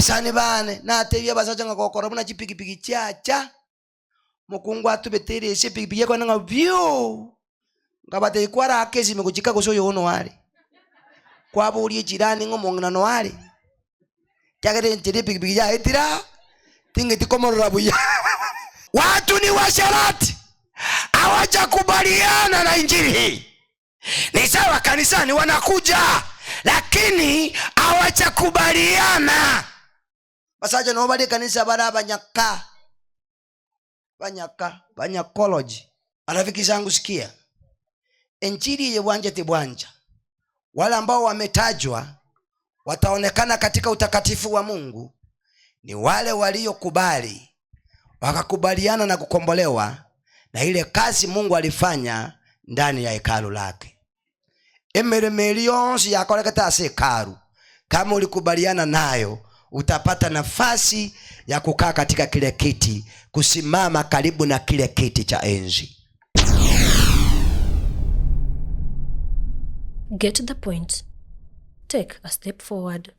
Basani bane, natebie abasacha ng'a gokora buna chipigipigi chiacha, mokungu atubete eresi epigipigi ekone ng'a biuu, nkabatebia kwaraka esimi gochika gose oyo noyo are. Kwaboria echirani ng'a omong'ina noyo are, ekiagera enchera epigipigi yaetire aa, ting'eti komorora buya. Watu ni washerati, hawajakubaliana na injili hii. Ni sawa kanisani wanakuja, lakini hawajakubaliana. Basacha nabo bare ekanisa bare abanyaka, banyaka, banyakology. Marafiki zangu sikia, injili eye bwanchete bwancha, wale ambao wametajwa wataonekana katika utakatifu wa Mungu ni wale waliokubali wakakubaliana na kukombolewa na ile kazi Mungu alifanya ndani ya hekalu lake. Emeremo eri yonsi yakorekete ase hekalu, kama ulikubaliana nayo utapata nafasi ya kukaa katika kile kiti, kusimama karibu na kile kiti cha enzi. Get the point. Take a step forward.